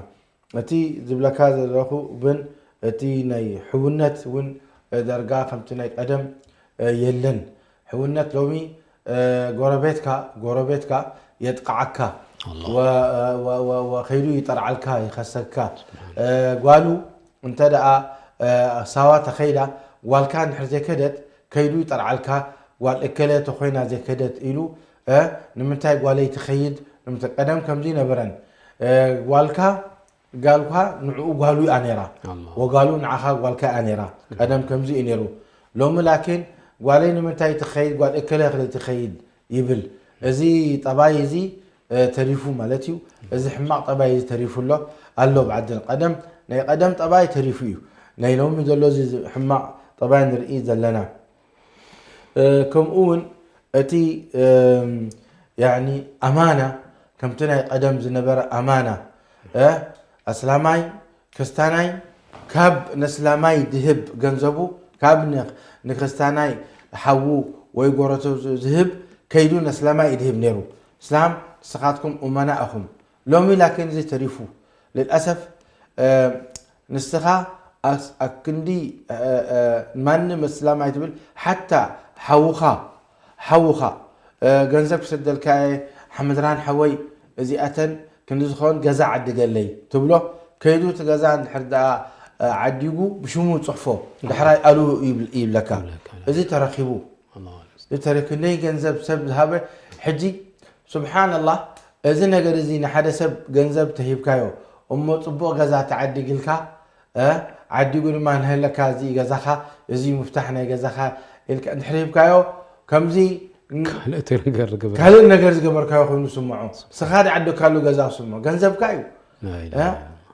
እቲ ዝብለካ ዘለኹ ግን እቲ ናይ ሕውነት እውን ደርጋ ከምቲ ናይ ቀደም የለን። ሕውነት ሎሚ ጎረቤትካ ጎረቤትካ የጥቃዓካ ወከይዱ ይጠርዓልካ ይኸሰካ። ጓሉ እንተ ደኣ ሳዋ ተኸይዳ ጓልካ እንድሕር ዘይከደት ከይዱ ይጠርዓልካ። ጓል እከለ ተኾይና ዘይከደት ኢሉ ንምንታይ ጓለይ ትኸይድ? ቀደም ከምዚ ነበረን ጓልካ ጋልኳ ንዕኡ ጓሉ እያ ነይራ፣ ወጋሉ ንዓኻ ጓልካ እያ ነይራ። ቀደም ከምዚ እዩ ነይሩ። ሎሚ ላኪን ጓለይ ንምንታይ ትኸይድ ጓል እከለ ክለ ትኸይድ ይብል። እዚ ጠባይ እዚ ተሪፉ ማለት እዩ። እዚ ሕማቕ ጠባይ እዚ ተሪፉ ኣሎ ኣሎ ብዓድን ቀደም ናይ ቀደም ጠባይ ተሪፉ እዩ። ናይ ሎሚ ዘሎ እዚ ሕማቕ ጠባይ ንርኢ ዘለና። ከምኡ እውን እቲ ያኒ ኣማና ከምቲ ናይ ቀደም ዝነበረ ኣማና ኣስላማይ ክስታናይ ካብ ነስላማይ ድህብ ገንዘቡ ካብ ንክስታናይ ሓዉ ወይ ጎረቶ ዝህብ ከይዱ ነስላማይ ድህብ ነይሩ። እስላም ንስኻትኩም ኡመና እኹም። ሎሚ ላኪን እዚ ተሪፉ ልልኣሰፍ ንስኻ ኣክንዲ ማንም እስላም ኣይትብል ሓታ ሓውኻ ሓውኻ ገንዘብ ክሰደልካ ሓመድራን ሓወይ እዚኣተን ክንዲ ዝኾን ገዛ ዓድገለይ ትብሎ ከይዱ እቲ ገዛ እንድሕር ደኣ ዓዲጉ ብሽሙ ጽሕፎ ዳሕራይ ኣሉ ይብለካ። እዚ ተረኪቡ ተረክነይ ገንዘብ ሰብ ዝሃበ ሕጂ ስብሓንላህ እዚ ነገር እዚ ንሓደ ሰብ ገንዘብ ተሂብካዮ እሞ ጽቡቕ ገዛ ተዓዲግልካ ዓዲጉ ድማ ንህለካ እዚ ገዛኻ እዚ ምፍታሕ ናይ ገዛኻ ኢልካ እንድሕር ሂብካዮ ከምዚ ካልእ ነገር ዝገበርካዮ ኮይኑ ስምዖ ስኻ ድዓደካሉ ገዛ ስምዖ ገንዘብካ እዩ።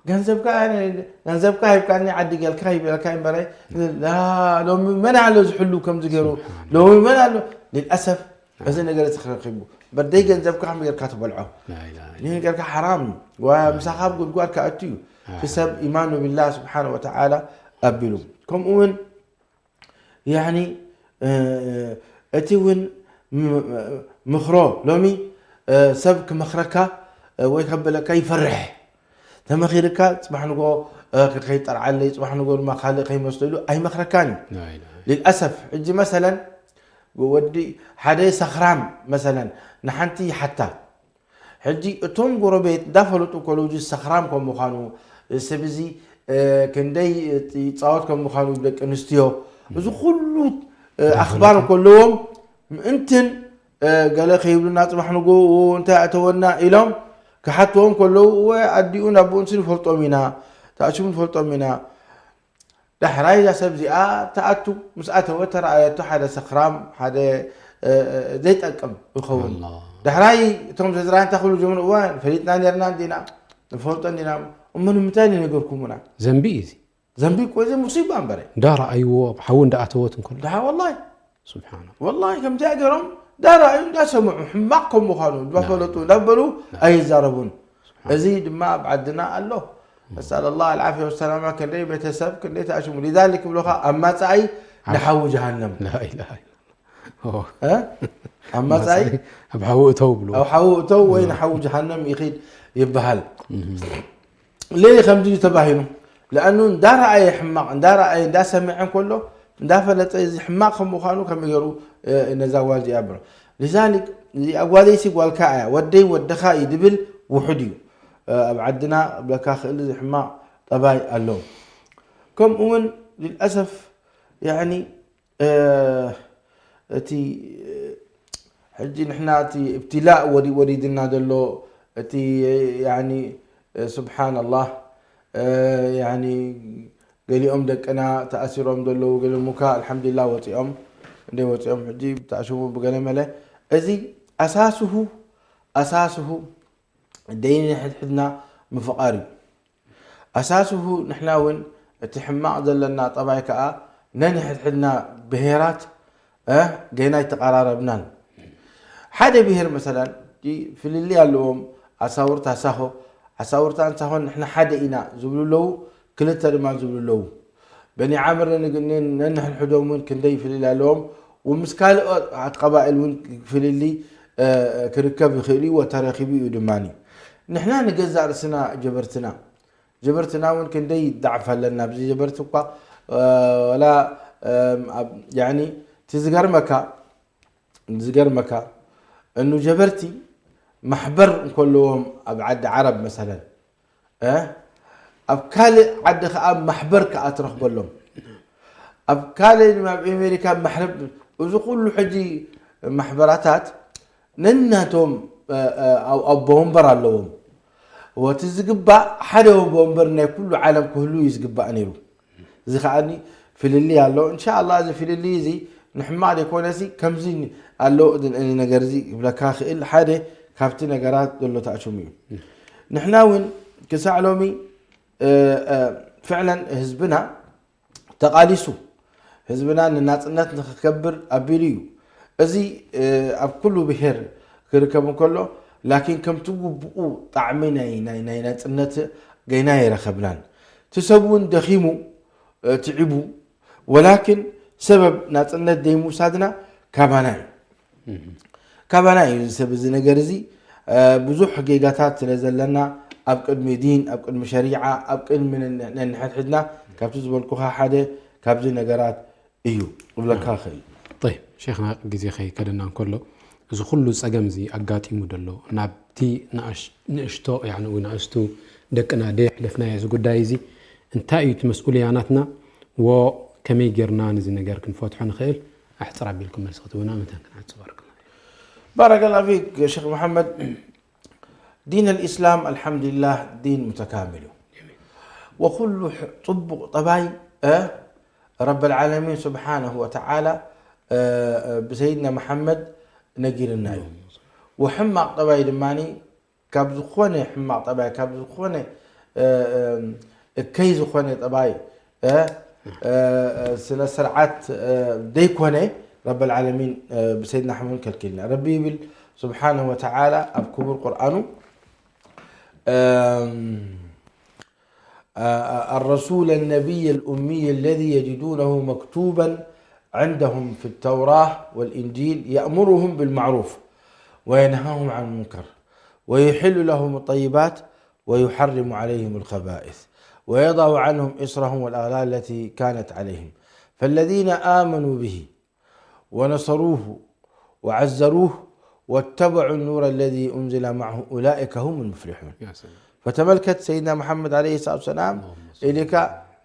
ገንዘብካ ሂብካኒ ዓዲ ገልካ ይበለካ እምበረ ሎሚ መን ኣሎ ዝሕሉ ከምዚ ገይሩ ሎሚ መን ኣሎ ልልኣሰፍ እዚ ነገር እዚ ክረኪቡ በደይ ገንዘብካ ከም ጌርካ ትበልዖ ይህ ጌርካ ሓራም ምሳኻ ኣብ ጉድጓድ ከኣቱ እዩ። እቲ ሰብ ኢማኑ ቢላህ ስብሓን ወተዓላ ኣቢሉ ከምኡ እውን ያኒ እቲ እውን ምኽሮ ሎሚ ሰብ ክመኽረካ ወይ ከበለካ ይፈርሕ። ተመኺርካ ፅባሕ ንጎ ከይጠርዓለይ ፅባሕ ንጎ ድማ ካልእ ከይመስሎ ኢሉ ኣይመኽረካን እዩ። ልልኣሰፍ ሕጂ መሰለን ወዲ ሓደ ሰኽራም መሰለን ንሓንቲ ይሓታ ሕጂ እቶም ጎረቤት እንዳፈለጡ ከለዉ እዚ ሰኽራም ከም ምዃኑ ሰብ እዚ ክንደይ ይፃወት ከም ምዃኑ ደቂ ኣንስትዮ እዚ ኩሉ ኣኽባር ከለዎም ምእንትን ገለ ከይብሉና ፅባሕ ንጎ እንታይ ኣተወና ኢሎም ክሓትዎም ከለዉ እወ ኣዲኡን ኣቦኡንስ ንፈልጦም ኢና ታእሽሙ ንፈልጦም ኢና ዳሕራይ እዛ ሰብ እዚኣ ትኣቱ ምስ ኣተወት ተረኣየቶ ሓደ ሰኽራም ሓደ ዘይጠቅም ይኸውን። ዳሕራይ እቶም ዘዝራን እንታይ ክብሉ ጀምሩ እዋ ፈሊጥና ነርና እንዲና ንፈልጦ እንዲና እሞ ንምንታይ ንነገርኩሙና? ዘንቢ እዩ እዚ። ዘንቢ እኮ እዚ ሙሲባ እምበረ። እንዳረኣይዎ ኣብ ሓዊ እንዳኣተወት እንከሎ። ድሓ ወላሂ ስብሓን ወላሂ ከምዚኣ ገይሮም እንዳረኣዩ እንዳሰምዑ ሕማቕ ከም ምዃኑ እንዳፈለጡ እንዳበሉ ኣይዛረቡን። እዚ ድማ ኣብ ዓድና ኣሎ። ነስኣል ኣላህ ኣልዓፍያ ወሰላማ ክንደይ ቤተሰብ ክንደይ ተኣሽሙ ሊዛሊክ ይብሉኻ ኣማፃኣይ ንሓዊ ጀሃነም ላኢላሃ ኢላላህ። ኦ። እ? ኣማፃኣይ ኣብ ሓዊ እተው ብሉ ኣብ ሓዊ እተው ወይ ንሓዊ ጀሃነም ይኺድ ይበሃል። ለይ ከምዚ እዩ ተባሂሉ ለኣኑ እንዳረኣየ ሕማቕ እንዳረኣየ እንዳሰምዐ እንከሎ እንዳፈለጠ እዚ ሕማቕ ከም ምዃኑ ከመይ ገይሩ ነዛ ጓል እዚኣ ብሎ ሊዛሊክ እዚኣ ጓለይሲ ጓልካ እያ ወደይ ወድኻ እዩ ድብል ውሑድ እዩ ኣብ ዓድና ብለካ ክእል እዚ ሕማቕ ጠባይ ኣሎ ከምኡ እውን ልልኣሰፍ ያኒ እቲ ሕጂ ንሕና እቲ እብትላእ ወዲ ወሪድና ዘሎ እቲ ያኒ ስብሓንላህ ያኒ ገሊኦም ደቅና ተኣሲሮም ዘለዉ ገለሙካ ኣልሓምዱሊላህ ወፂኦም እንደ ወፂኦም ሕጂ ብተኣሽሙ ብገለ መለ እዚ ኣሳስሁ ኣሳስሁ ደይንሕድሕድና ምፍቓር እዩ ኣሳስሁ ንሕና እውን እቲ ሕማቕ ዘለና ጠባይ ከዓ ነንሕድሕድና ብሄራት ገና ኣይተቐራረብናን ሓደ ብሄር መሰላን ፍልልይ ኣለዎም ኣሳውርት ኣሳሆ ኣሳውርት ኣንሳሆን ንሕና ሓደ ኢና ዝብሉ ኣለዉ ክልተ ድማ ዝብሉ ኣለዉ በኒ ዓምር ነንሕድሕዶም እውን ክንደይ ፍልልይ ኣለዎም ወምስ ካልኦት ቀባእል እውን ፍልልይ ክርከብ ይኽእል እዩ ወተረኪቡ እዩ ድማ ንሕና ንገዛእ ርእስና ጀበርትና ጀበርትና እውን ክንደይ ዳዕፍ ኣለና ኣብዚ ጀበርቲ እኳ ወላ ያኒ እቲ ዝገርመካ ዝገርመካ እኑ ጀበርቲ ማሕበር እንከለዎም ኣብ ዓዲ ዓረብ መሰለን ኣብ ካልእ ዓዲ ከዓ ማሕበር ከዓ ትረኽበሎም ኣብ ካልእ ኣብ ኣሜሪካ ማሕረብ እዚ ኩሉ ሕጂ ማሕበራታት ነናቶም ኣቦ ወንበር ኣለዎም ወቲ ዝግባእ ሓደ ወንበር ናይ ኩሉ ዓለም ክህሉ እዩ ዝግባእ ነይሩ እዚ ከዓ ፍልልይ ኣሎ እንሻ ኣላ እዚ ፍልልይ እዚ ንሕማቕ ዘይኮነሲ ከምዚ ኣሎ ነገር እዚ ክብለካ ክእል ሓደ ካብቲ ነገራት ዘሎ ተኣሽሙ እዩ። ንሕና እውን ክሳዕ ሎሚ፣ እ፣ እ፣ ፍዕለን ህዝብና ተቓሊሱ፣ ህዝብና ንናጽነት ንኽከብር ኣቢሉ እዩ። እዚ፣ እ፣ ኣብ ኩሉ ብሄር ክርከብ እንከሎ፣ ላኪን ከምቲ ግቡኡ ጣዕሚ ናይ፣ ናይ፣ ናይ ናጽነት ገና ኣይረኸብናን። እቲ ሰብ እውን ደኺሙ፣ እ፣ ትዒቡ፣ ወላኪን ሰበብ ናጽነት ደይምውሳድና ካባና እዩ። ካባና እዩ እዚ ሰብ እዚ ነገር እዚ፣ እ፣ ብዙሕ ጌጋታት ስለ ዘለና ኣብ ቅድሚ ዲን፣ ኣብ ቅድሚ ሸሪዓ፣ ኣብ ቅድሚ ነን-፣ ነንሕድሕድና ካብቲ ዝበልኩኻ ሓደ ካብዚ ነገራት እዩ ክብለካ እኽእል። ጠይብ፣ ሼኽና፣ ግዜ ከይከደና እንከሎ፣ እዚ ኩሉ ጸገም እዚ ኣጋጢሙ ዘሎ፣ ናብቲ ንኣሽ-፣ ንእሽቶ፣ ያዕኒ፣ ወይ ንኣሽቱ ደቅና ደየሕለፍናዮ እዚ ጉዳይ እዚ፣ እንታይ እዩ እቲ መስኡልያ ናትና? ወ-፣ ከመይ ጌርና ነዚ ነገር ክንፈትሖ ንኽእል? ኣሕጽር ኣቢልኩም መልሲ ክትህቡና መታን ክንዓጽ ባረከላሁ ፊኩም። ባረከላሁ ፊክ ሸኽ መሓመድ። ዲን ኣልኢስላም ኣልሓምዱሊላህ ዲን ሙተካሚል እዩ። ወኩሉ ሕ-፣ ጽቡቕ ጠባይ፣ እ፣ ረብ ኣልዓለሚን ስብሓነሁ ወተዓላ፣ እ፣ እ፣ ብሰይድና መሓመድ ነጊርና እዩ። ወሕማቕ ጠባይ ድማ ካብ ዝኾነ ሕማቕ ጠባይ፣ ካብ ዝኾነ፣ እ፣ እ፣ እከይ ዝኾነ ጠባይ፣ እ፣ እ፣ እ፣ ስነ ስርዓት፣ እ፣ ደይኮነ ረብ ኣልዓለሚን፣ እ፣ ብሰይድና ኣሕመድ ከልኪልና። ረቢ ይብል ስብሓነሁ ወተዓላ ኣብ ክቡር ቁርኣኑ፣ እም፣ እ፣ الرسول النبي الأمي الذي يجدونه مكتوبا عندهم في التوراة والإنجيل يأمرهم بالمعروف وينهاهم عن المنكر ويحل لهم الطيبات ويحرم عليهم الخبائث ويضع عنهم إصرهم والأغلال التي كانت عليهم فالذين آمنوا به ونصروه وعزروه واتبعوا النور الذي أنزل معه أولئك هم المفلحون. ያ ሰላም። فتመልከት ሰይድና መሓመድ ዓለይሂ ሰላቱ ወሰላም اللهم صل. ኢልካ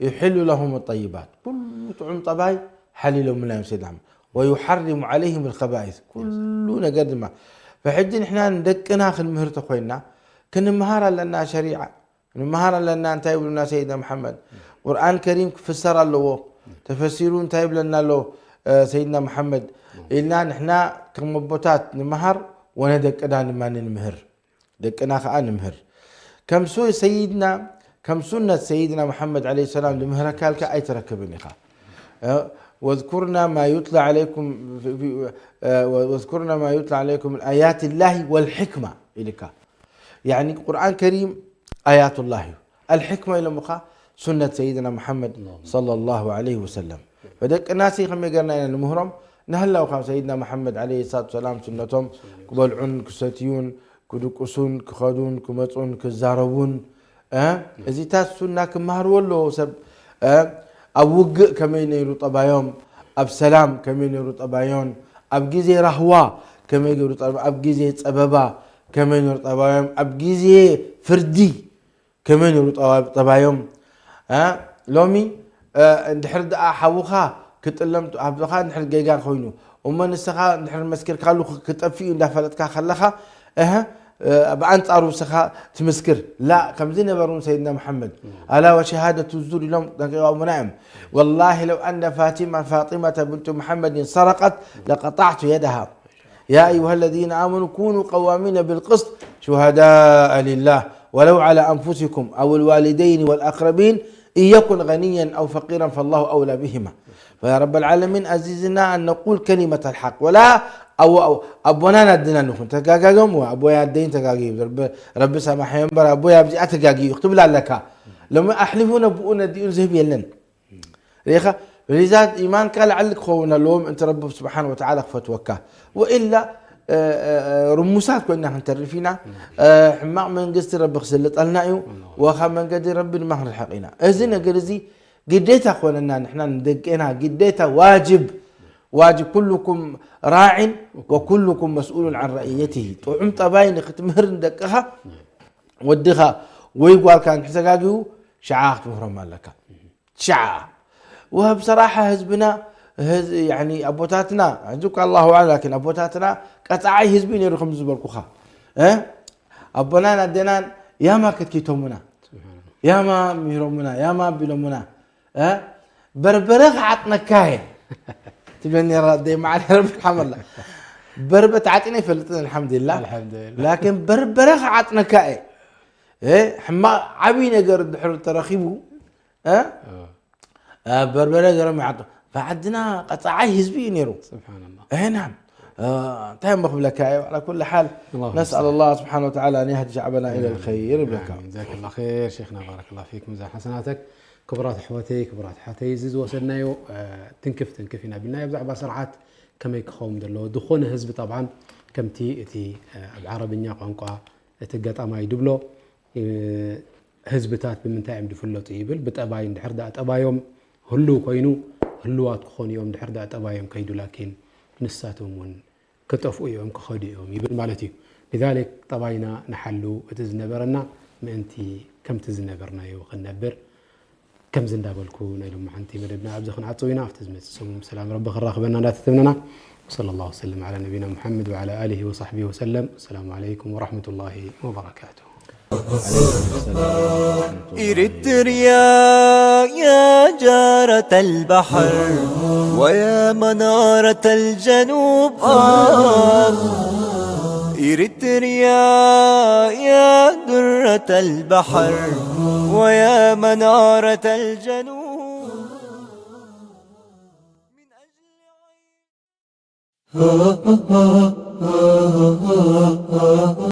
يحل لهم الطيبات ኩሉ ጥዑም ጠባይ ሓሊሎምልና እዮም ሰይድና መሓመድ። ويحرم عليهم الخبائث ኩሉ ነገር ድማ። ፈሕጂ ንሕና ንደቅና ክንምህር ተኾይንና ክንምሃር ኣለና ሸሪዓ። ንምሃር ኣለና እንታይ ይብሉና ሰይድና መሓመድ። ቁርኣን ከሪም ክፍሰር ኣለዎ። ተፈሲሩ እንታይ ይብለና ኣሎ፣ እ፣ ሰይድና መሓመድ ኢልና ንሕና ከም ኣቦታት ንምሃር ወነ ደቅና ድማ ንምህር። ደቅና ከኣ ንምህር። ከም ሱ-፣ ሰይድና፣ ከም ሱነት ሰይድና መሓመድ ዓለይሂ ሰላም ዝምህረካ ኢልካ ኣይትረክብን ኢኻ። እ፣ واذكرنا ما يتلى عليكم في، في، እ፣ واذكرنا ما يتلى عليكم من آيات الله والحكمة ኢልካ። ያኒ ቁርኣን ከሪም ኣያቱላህ እዩ። ኣልሕክማ ኢሎምኻ ሱነት ሰይድና መሓመድ ሰለላሁ ዐለይሂ ወሰለም። ፈደቅናሲ ከመይ ገርና ኢና ንምህሮም? ንህላው ካብ ሰይድና መሓመድ ዐለይሂ ሰላቱ ወሰላም ሱነቶም ክበልዑን ክሰትዩን ክድቅሱን ክኸዱን ክመጹን ክዛረቡን፣ እ፣ እዚታት ሱና ክመሃርዎ ኣለዎ ሰብ። እ፣ ኣብ ውግእ ከመይ ነይሩ ጠባዮም፣ ኣብ ሰላም ከመይ ነይሩ ጠባዮን፣ ኣብ ግዜ ራህዋ ከመይ ገይሩ ጠባ-፣ ኣብ ግዜ ጸበባ ከመይ ነይሩ ጠባዮም፣ ኣብ ግዜ ፍርዲ ከመይ ነይሩ ጠባ-፣ ጠባዮም። እ፣ ሎሚ፣ እ፣ እንድሕር ደኣ ሓውኻ ክጥለም፣ ሓውኻ እንድሕር ጌጋ ኮይኑ፣ እሞ ንስኻ እንድሕር መስኪርካሉ ክ-፣ ክጠፍእ እዩ እንዳፈለጥካ ከለኻ፣ እህ፣ እ፣ ብኣንጻሩ ንስኻ ትምስክር። ላ፣ ከምዚ ነበሩ ሰይድና መሓመድ። ኣላ ወሸሃደቱ ዙር ኢሎም ጠንቂቖምና እዮም። ወላሂ ለው ኣነ ፋቲማ፣ ፋጢመተ ብንቱ መሓመድን ሰረቀት ለቀጣዕቱ የደሃ። يا أيها الذين آمنوا كونوا قوامين بالقسط شهداء لله ولو على أنفسكم أو الوالدين والأقربين إن يكن غنيا أو فقيرا فالله أولى بهما. فيا رب العالمين أززنا أن نقول كلمة الحق ولا أو، أو، ኣቦናን ኣደናን ይኹን ተጋጋዮም፣ ኣቦይ ኣደይን ተጋግዩ፣ ረቢ፣ ረቢ ሰማሕዮ እምበር ኣቦይ ኣብዚኣ ተጋግዩ ክትብል ኣለካ። ሎሚ ኣሕሊፉ ነብኡ ነዲኡን ዝህብ የለን። ርኢኻ፣ ሪዛት ኢማንካ ላዕሊ ክኸውን ኣለዎ፣ ምእንቲ ረቢ ስብሓን ወተዓላ ክፈትወካ። ወኢላ፣ እ፣ እ፣ እ፣ ርሙሳት ኮይና ክንተርፍ ኢና። እ፣ ሕማቕ መንግስቲ ረቢ ክስልጠልና እዩ። ወኻብ መንገዲ ረቢ ድማ ክንርሕቕ ኢና። እዚ ነገር እዚ ግዴታ ኮነና፣ ንሕና ንደቅና ግዴታ ዋጅብ፣ ዋጅብ፣ ኩሉኩም ራዒን ወኩሉኩም መስኡሉን ዓን ረዕየትሂ። ጥዑም ጠባይ ንክትምህር ንደቅኻ፣ ወድኻ ወይ ጓልካ እንድሕር ተጋግዩ፣ ሽዓ ክትምህሮም ኣለካ። ሽዓ። ወብሰራሓ ህዝብና፣ ህዝ-፣ ያኒ ኣቦታትና፣ ሕጂ እኳ ኣላሁ ኣዕለም፣ ላኪን ኣቦታትና ቀጻዓይ ህዝቢ ነይሩ፣ ከም ዝበልኩኻ። እ? ኣቦናን ኣደናን ያማ ከትኪቶሙና። ያማ ሚሮሙና፣ ያማ ኣቢሎሙና። እ? በርበረ ክዓጥነካ እየ ትብለኒ ነራ ኣደይ፣ መዓል ረቢ ሓመላ። በርበ ተዓጢነ ይፈልጥን ኣልሓምዱሊላህ። ኣልሓምዱሊላህ። ላኪን በርበረ ክዓጥነካ እየ። እ፣ ሕማቕ ዓብዪ ነገር እንድሕር ተረኺቡ፣ እ፣ እ፣ እ፣ በርበረ ገይሮም ይዓጡ። ብዓድና ቀፃዓይ ህዝቢ እዩ ነይሩ። ስብሓንላህ። እ፣ ናም። እ፣ እንታይ እሞ ክብለካ እየ? ዓላ ኩሊ ሓል ኣላሁመ ነስኣል ኣላህ ስብሓነ ወተዓላ ኣን የህዲ ሸዕበና ኢለ ልኸይር ይብለካ። ኣሚን። ጀዛከላ ኸይር ሼኽና፣ ባረከላ ፊክ፣ ሚዛን ሓሰናተክ። ክቡራት ኣሕዋተይ፣ ክቡራት ኣሓተይ፣ እዚ ዝወሰድናዮ እ፣ ትንክፍ ትንክፍ ኢና ቢልናዮ ብዛዕባ ስርዓት ከመይ ክኸውን ዘለዎ። ዝኾነ ህዝቢ ጠብዓን ከምቲ እቲ እ፣ ኣብ ዓረብኛ ቋንቋ እቲ ገጣማይ ድብሎ እ፣ ህዝብታት ብምንታይ እዮም ዝፍለጡ ይብል፣ ብጠባይ እንድሕር ደኣ ጠባዮም ህልው ኮይኑ ህልዋት ክኾኑ እዮም፣ እንድሕር ደኣ ጠባዮም ከይዱ ላኪን ንሳቶም እውን ክጠፍኡ እዮም ክኸዱ እዮም ይብል ማለት እዩ። لذلك ጠባይና ንሓሉ፣ እቲ ዝነበረና ምእንቲ ከምቲ ዝነበርናዮ ክንነብር። ከምዚ እንዳበልኩ ናይ ሎማዓንቲ መደብና ኣብዚ ክንዓጽው ኢና። ኣብቲ ዝመጽእ ሰሙን ብሰላም ረቢ ክራኽበና እንዳተተምነና وصلى الله وسلم على نبينا محمد وعلى آله وصحبه وسلم. السلام عليكم ورحمة الله وبركاته. إريتريا يا جارة البحر ويا منارة الجنوب، آه. إريتريا يا درة البحر ويا منارة الجنوب.